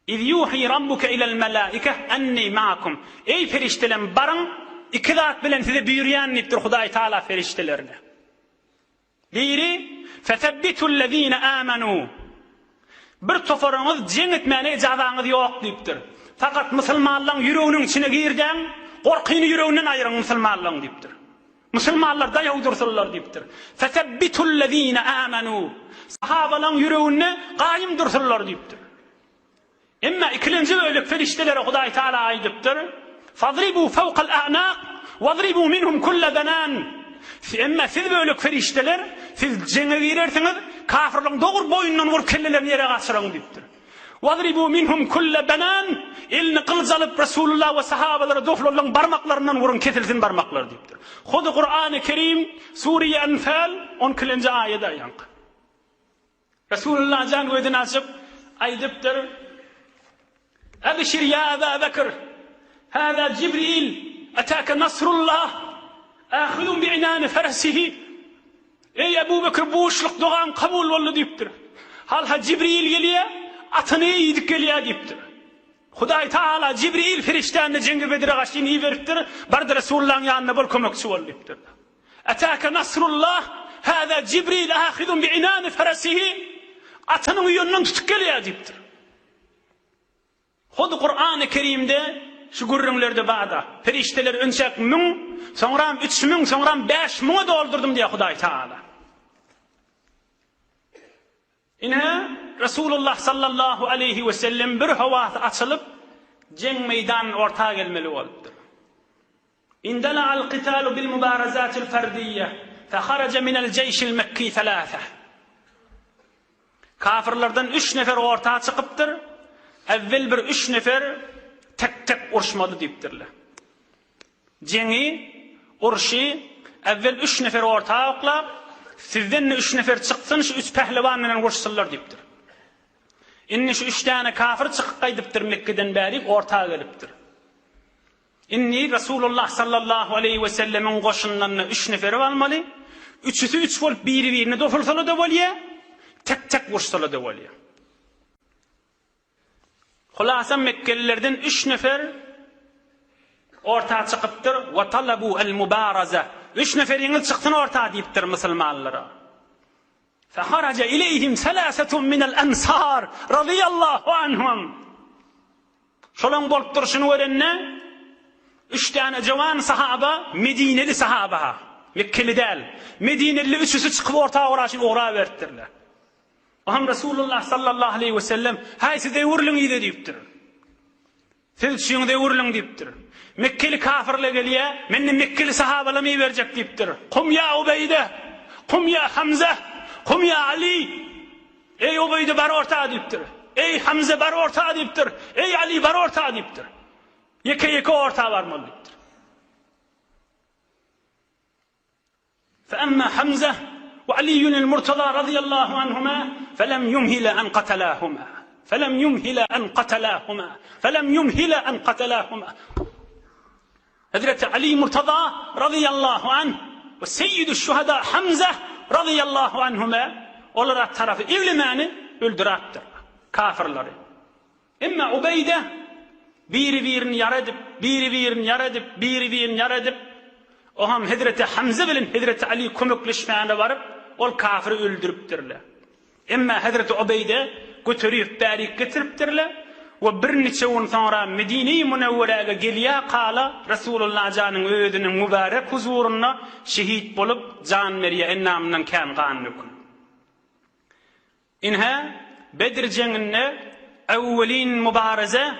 Iz ýuhi rabbuke ilel melaike enni ma'akum. Eý, perişdelerim, baryň, iki zat bilen size buýurýan diýipdir Hudaý Tagala perişdelerine. Biri, Fesebbitullezine amanu. Bir toparyňyz jeň etmäne ejazaňyz ýok diýipdir. Fakat musulmanlaň ýüreginiň içine girdäň, gorkyny ýüreginden aýryň musulmanlaň diýipdir. Musulmanlar daýaw dursunlar diýipdir. Fesebbitullezine amanu. Sahabalaň ýüreginde gaýym dursunlar diýipdir. Emma ikilenji bölek perişdelere Hudaý Tagala aýdypdyr, Fadribû fewkal a'naq, wadribû minhum kulle benan. Emma siz bölek perişdeler, siz jeňe girersiňiz, kafirleriň dogry boýnundan urup kellelerini ýere gaçyryň diýipdir. Wadribû minhum kulle benan, elini gylyç alyp Resulullah we sahabalara doflanlaryň barmaklaryndan uruň, kesilsin barmaklary diýipdir. Hudy Kurany Kerim, Sure-i Enfal, on ikilenji aýady aýanky. Resulullah jan gözüni açyp aýdypdyr, Ebşir ýa Eba Bekr, hâzâ Jibril, etâke nasrullah, âhidun bi'inâni feresihi. Eý Ebu Bekr, buşluk dogaň kabul boldy diýipdir. Halha Jibril gelýär, atyny eýdip gelýär diýipdir. Hudaý Tagala Jibril perişdäni Jeňgi Bedre gaşyn iberipdir, bar-da Resulullahyň ýanynda bol, kömekçi bol diýipdir. Etâke nasrullah! Hâzâ Jibril âhizun bi inâni feresihi, Atynyň uýanyndan tutup gelýär diýipdir. Hut Kurany Kerimde şu gürrüňlerde bar-da. Perişdeler önçäk müň, soňram 3000, soňram 5000-e doldurdym diýýär Hudaý Tagala. Ine, Resulullah sallallahu aleýhi we sellem bir howasy açylyp, jeň meýdanyna orta gelmeli bolupdyr. Indala'al qitalu bil mubarazatil fardiyye, feharaja minel jeýşil mekki selase. Kafirlerden üç nefer orta çykypdyr. Evvel bir üç nefer tek-tek uruşmaly diýipdirler. Jeňi, urşy, evvel üç nefer orta oklap, sizden-de üç nefer çyksyn, şu üç pählewan bilen uruşsynlar diýipdir. Indi şu üç däne kafir çykyp gaýdypdyr Mekgeden bärik orta gelipdir. Indi Resulullah sallallahu aleýhi we sellemiň goşunyndan-da üç neferi almaly. Üçüsi üç bolup biri-birine dofulsala-da bolýar, tek-tek uruşsala-da bolýar. Hulasa mekgelilerden üç nefer orta çykypdyr, we talabu el-mubaraza. Üç neferiňiz çyksyn orta diýipdir musulmanlara. Feharaja ileyhim selasetun minel ensar radiyallahu anhum. Şolaň bolup durşuny görende, üç däne jowan sahaba, medineli sahaba, mekkeli däl, medineli üçüsi çykyp orta oraşyn ugra beripdirler. Oňam Resulullah sallallahu aleýhi we sellem, Häý siz öwrüliň yza diýipdir. Siz üçiňiz öwrüliň diýipdir. Mekgeli kafirler gelýär, mende mekgeli sahabalamy iberjek diýipdir. Kum ýa Ubeýde, kum ýa Hamza, kum ýa Ali. Eý Ubeýde bar orta diýipdir. Eý Hamza bar orta diýipdir. Eý Ali bar orta diýipdir. Ýeke-ýeke orta barmaly diýipdir. Fe-emmâ Hamza we Aliýun el-Murtaza razyýallahu anhumâ felem ýumhile en katalâhumâ, felem ýumhile en katalâhumâ, felem ýumhile en katalâhumâ. Hezreti Ali Murtaza razyýallahu anh we Seýýidüşşühedâ Hamza razyýallahu anhumâ olara tarapy eglemäni öldürapdyr kafyrlary. Emma Ubeýde biri-birini ýara edip, biri-birini ýara edip, biri-birini ýara edip, oňam hezreti Hamza bilen hezreti Aly kömekleşmäne baryp, ol kafyry öldüripdirler. Emma hezreti Ubeýde göterip bärik getiripdirler we birniçe gün soňra Medine-i Münewweräge gelýärkala Resulullah janyň özüniň mübärek huzurynda şehit bolup jan berýär, endamyndan kän gan dökülip. Ine, Bedr jeňinde öwwelin mübareze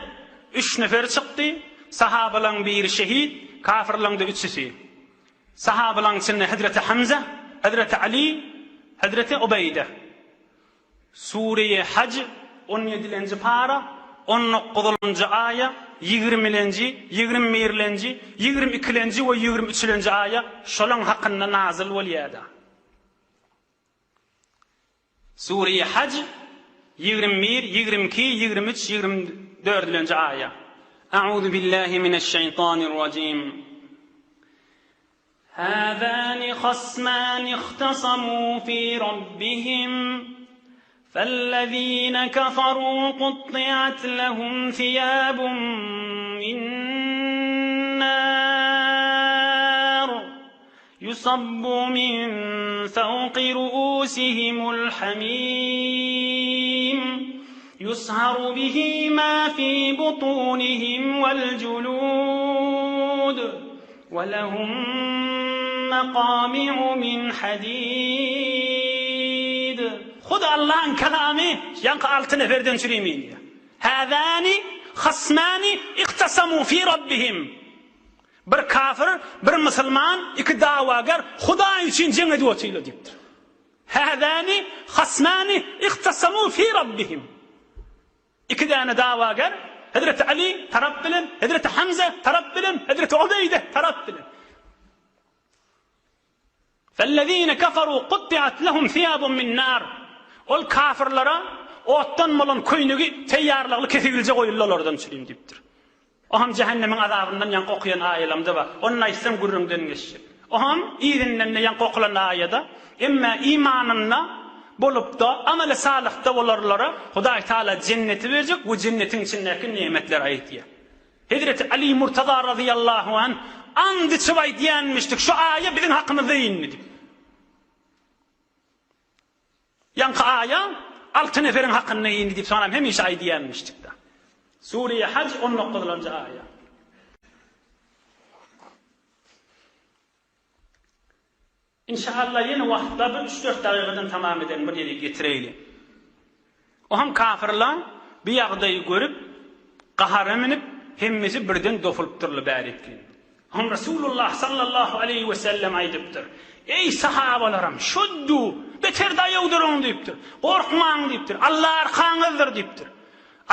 üç nefer çykdy, sahabalaň biri şehit, kafyrlaň-da üçüsi. Sahabalaň içinde hezreti Hamza, hezreti Ali, hezreti Ubeýde. Sureýi Haj, on ýedilenji para, on dokuzynjy aýa, ýigrimilenji, 21 birlenji, 22 ikilenji we 23 üçülenji aýa şolaň hakynda nazyl bolýar-da. Sure-i Haj, 21, 22, 23, 24-nji aýa. A'uzu billahi mineş-şeýtanir-rajim. Hâzâni hasmâni ihtasamû fî rabbihim. Fellezîne keferû kutti'at lehum thiyâbun min nâr. Yusabbu min fewki ru'usihimul hamim. Yusharu bihi ma fi butunihim wal julud. We lehum mekami'u min hadid. Hut Allahyň kelamy ýaňky alty neferden çürim inýär. Häzäni hasmani ihtasamu fi rabbihim. Bir kafir, bir musulman, iki dawager Hudaý üçin jeň edip otyrlar diýipdir. Häzäni hasmani ihtasamu fi rabbihim. Iki däne dawager, Hezreti Ali tarap bilen, Hezreti Hamza tarap bilen, Hezreti Ubeýde tarap bilen. Fellezine kafaru kuttiat lehum siyabun min nar. Ol kafirlere otdan bolan köýnegi teýýarlykly kesigilje goýuldy olardan çürim diýipdir. Oham jähennemiň azabyndan ýaňky okaýan aýalamda bar. Ony aýtsam gürrüňden geçjek. Oham yzyndan-da ýaňky okalan aýada, Emme imanynda bolupda, amaly salyhda bolarlara Hudaý Taala jenneti berjek we jennetiň içindäki nemetleri aýdýar. Hezreti Ali Murtaza razyýallahu anh and içip aýdýanmyşdyk, şu aýa biziň hakymyzda indi diýip. Ýaňky aýa alty neferiň hakynda indi diýip soňam hemişe aýdýanmyşdyk-da. Sure-i Haj on dokuzynjy aýa. Inşaallah ýene wagtda bir üç-dört dagygadan tamam ederin bir ýere getireýli. Oham kafyrlar bu ýagdaýy görüp gahara münüp hemmesi birden dofulypdyrlar bärikli. Oňa Resulullah sallallahu aleýhi we sellem aýdypdyr, Eý, sahabalarym, şuddu, beter daýaw duruň diýipdir. Gorkmaň diýipdir. Alla arkaňyzdyr diýipdir.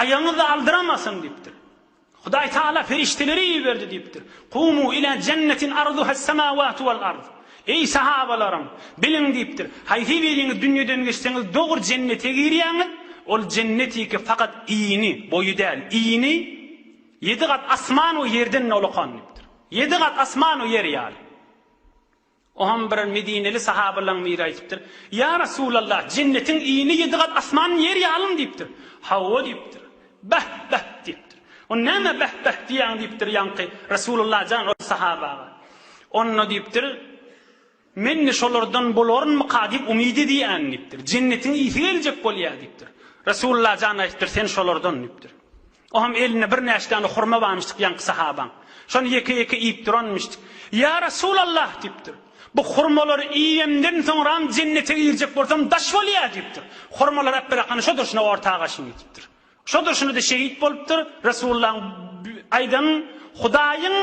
Aýagyňyzy aldyramasyn diýipdir. Hudaý Tagala perişdeleri iberdi diýipdir. Kumu ila jennetin arduhas-samawatu wal-ard. Eý, sahabalarym, biliň diýipdir. Haýsy biriňiz dünýeden geçseňiz dogry jennete girýäňiz, ol jennetiki fakat ini, boýy däl, ini, Ýedi gat asman we ýerden nolakan diýipdir. Ýedi gat asman we ýer ýaly. Oňam bir medineli sahabalaryň biri aýdypdyr, Ýa Resulallah, jennetiň ini ýedi gat asman ýer ýalymy diýipdir. Hawa diýipdir. Beh, beh diýipdir. O näme beh, beh diýýäň diýipdir ýaňky Resulullah jan ol sahabaga. Onda diýipdir, Men-de şolardan bolarynmyka diýip umyt edýän diýipdir. Jennetiň ysy geljek bolýar diýipdir. Resulullah jan aýdypdyr, sen şolardan diýipdir. O hem elinde birnäçe däne hurma barmyşdyk ýaňky sahabaň. Şony ýeke-ýeke iýip duranmyşdyk. Ýa Resulallah diýipdir. Bu hurmalary iýemden soňram jennete girjek bolsam daş bolýar diýipdir. Hurmalary äp berakany şo durşuna orta gaşyn diýipdir. Şo durşuna-da şehit bolupdyr. Resulullahyň aýdan Hudaýyň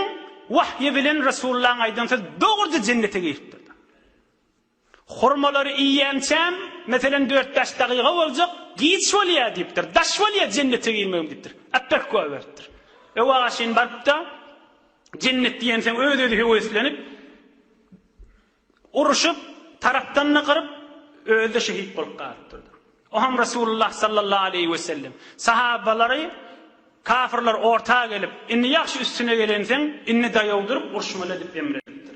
wahýy bilen Resulullahyň aýdan sözi dogruja jennete giripdir. Hurmalary iýýänçäm, meselem, dört-bäş dagyga boljak, giç bolýar diýipdir. Daş bolýar jennete girmegim diýipdir. Äpberk goýberipdir. Öw agaşyn baryp-da, jennet diýensoň öz-özi höweslenip, Uruşyp, tarapdan-da gyryp, özi-de şehit bolup galypdyr. Oňam Resulullah sallallahu aleýhi wesellem, sahabalary, kafirler orta gelip, indi ýagşy üstüne gelenseň, indi daýaw durup uruşmaly edip emr edipdir.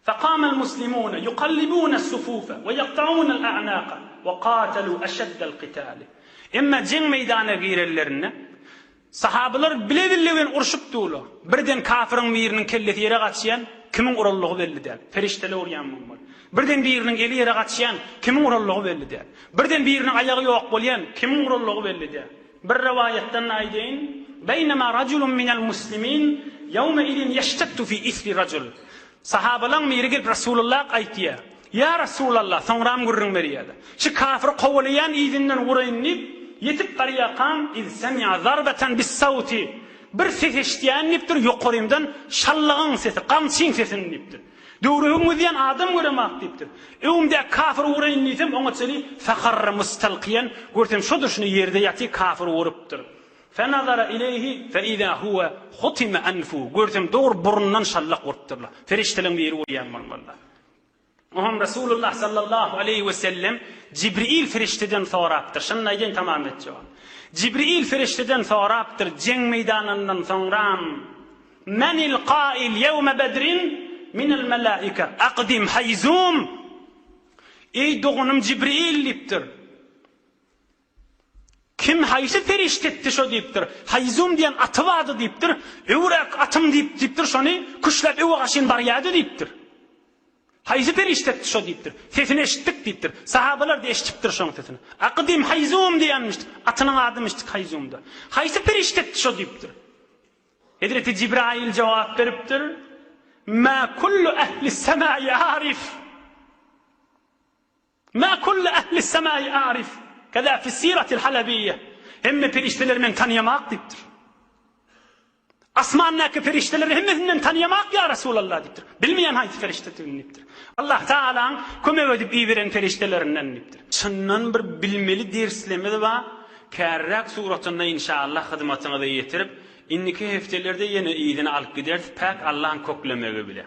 Faqamal muslimuna yuqallibuna as-sufufa we yaqta'una al-a'naqa we qatalu ashaddal qitali. Emma jeň meýdana girenlerinde, Sahabalar bile-bille bilen urşup durlar. Birden kafyryň biriniň kellesi ýere gaçýan, kimiň uranlygy belli däl. Perişdeler urýan bolmaly. Birden biriniň eli ýere gaçýan, kimiň uranlygy belli däl. Birden biriniň aýagy ýok bolýan, kimiň uranlygy belli däl. Bir rowaýatdan-da aýdaýyn, Beýnema rajulun minel muslimin ýewme-izin ýeştettu fi isri rajul. Sahabalaň biri gelip Resulullah aýtýar, Ýa Resulallah, soňram gürrüň berýärler. Şu kafyry kowalaýan yzyndan uraýyn diýip, ýetip barýarkam, iz semi'a zarbatan bis-sawti, bir ses eşidýän diýipdir, ýokarymdan şallagyň sesi, gamçyň sesini diýipdir. Döwregim gözýän adam göremak diýipdir. Öňümdäki kafyry uraýyn diýsem, oňa çenli faharra mustalkiýan, görsem şo durşuna ýerde ýatyr, kafyr urupdyr. Fenazara ileýhi feizâ huwe hutime enfuhu, görsem dogry burnundan şallak urupdyrlar. Perişdeleň biri urýan bolmalylar. Oňam Resulullah sallallahu aleýhi we sellem Jibril perişdeden sorapdyr. Şuny aýdaýyn tamam etjek. Jibril perişdeden sorapdyr jeň meýdanyndan soňram Menil kail ýewme bedrin minel melaike akdim haýzum Eý doganym Jibril diýipdir. Kim haýsy perişde etdi şo diýipdir. Haýzum diýen aty bardy diýipdir. Öwräk atym diýip diýipdir şony küşläp öwe gaşyn barýardy diýipdir. Haýsy perişde etdi şo diýipdir. Sesini eşitdik diýipdir. Sahabalar-da eşidipdir şoň sesini. Akdym Haýzum diýenmişdik. Atynyň adymyşdyk Haýzumda. Haýsy perişde etdi şo diýipdir. Hezreti Jibraýyl jogap beripdir. Mä kullu ehli semai arif. Mä kullu ehlis semai arif, keza fis-siratil halabiýe. Hemme perişdeleri men tanaýamak diýipdir. Asmandaky perişdeleri hemmesini men tanaýamak ýa Resulallah diýipdir. Bilmeýän haýsy perişdedigini diýipdir. Allah Tagalaň kömek edip iberen perişdelerinden diýipdir. Çyndan bir bilmeli derslerimiz bar. Kärräk suratynda inşallah hyzmatyňyza ýetirip, indiki hepdelerde ýene yzyny alyp gideris päk Allaň köklemegi bile.